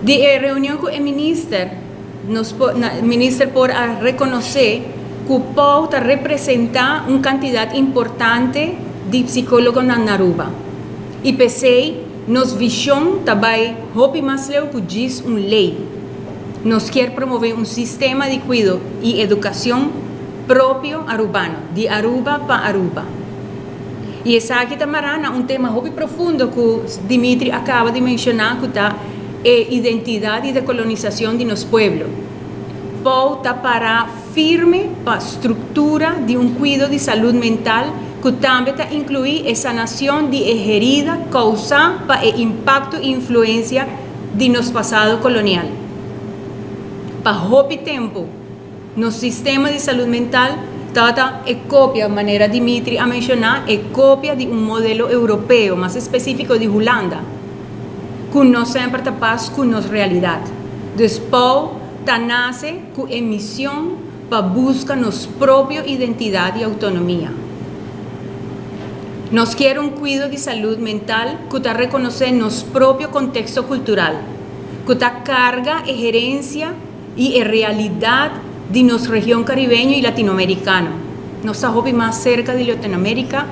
Di e reunion ku e minister, nos minister por a rekonosé ku POW ta representá un kantidat importante di psikólogonan na Aruba. I p'esei nos vishon ta bai hopi mas leu ku djis un lei. Nos kier promové un sistema di kuido i edukashon propio arubano, di Aruba pa Aruba. I esaki ta mará na un tema hopi profundo ku Dimitri a kaba di menshoná, ku ta e identidat i dekolonisashon di nos pueblo. POW ta pará firme pa struktura di un kuido di salud mental ku tambe ta inkluí e sanashon di e herida kousá pa e impakto i influensia di nos pasado kolonial. Pa hopi tempu, nos sistema di salud mental tabata e kopia, manera Dimitri a menshoná, e kopia di un modelo europeo, mas espesífiko di Hulanda, ku no semper ta pas ku nos realidat. Dus POW ta nase ku e mision pa buska nos propio identidat i outonomia. Nos kier un kuido di salud mental ku ta rekonosé nos propio konteksto kultural, ku ta karga e herensia i e realidat di nos region karibeño i latinoamerikano. Nos ta hopi mas serka di Latinoamérika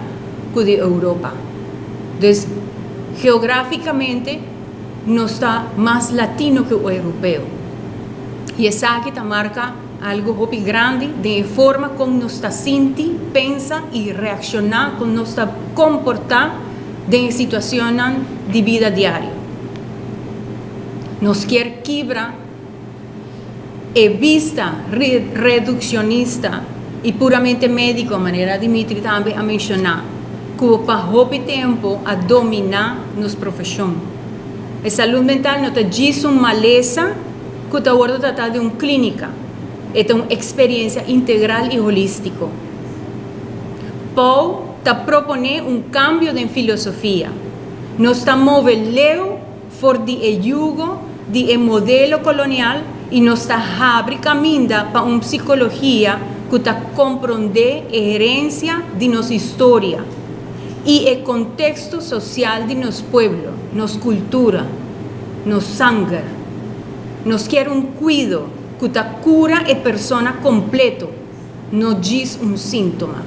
ku di Europa. Dus geográfikamente nos ta mas latino ku europeo. I esaki ta marka algu hopi grandi den e forma kon nos ta sinti, pensa i reakshoná, kon nos ta komportá den e situashonnan di bida diario. Nos kier kibra e bista redukshonista i puramente médiko, manera Dimitri tambe a menshoná, ku pa hopi tempu a dominá nos profeshon. E salud mental no ta djis un malesa ku ta wòrdu tratá den un klínika, e ta un eksperensia integral i holístiko. POW ta proponé un kambio den filosofia. Nos ta move leu for di e yugo di e modelo kolonial i nos ta habri kaminda pa un psikologia ku ta komprondé e herensia di nos historia i e konteksto sosial di nos pueblo, nos kultura, nos sanger. Nos kier un kuido ku ta kura e persona kompleto, no djis un síntoma.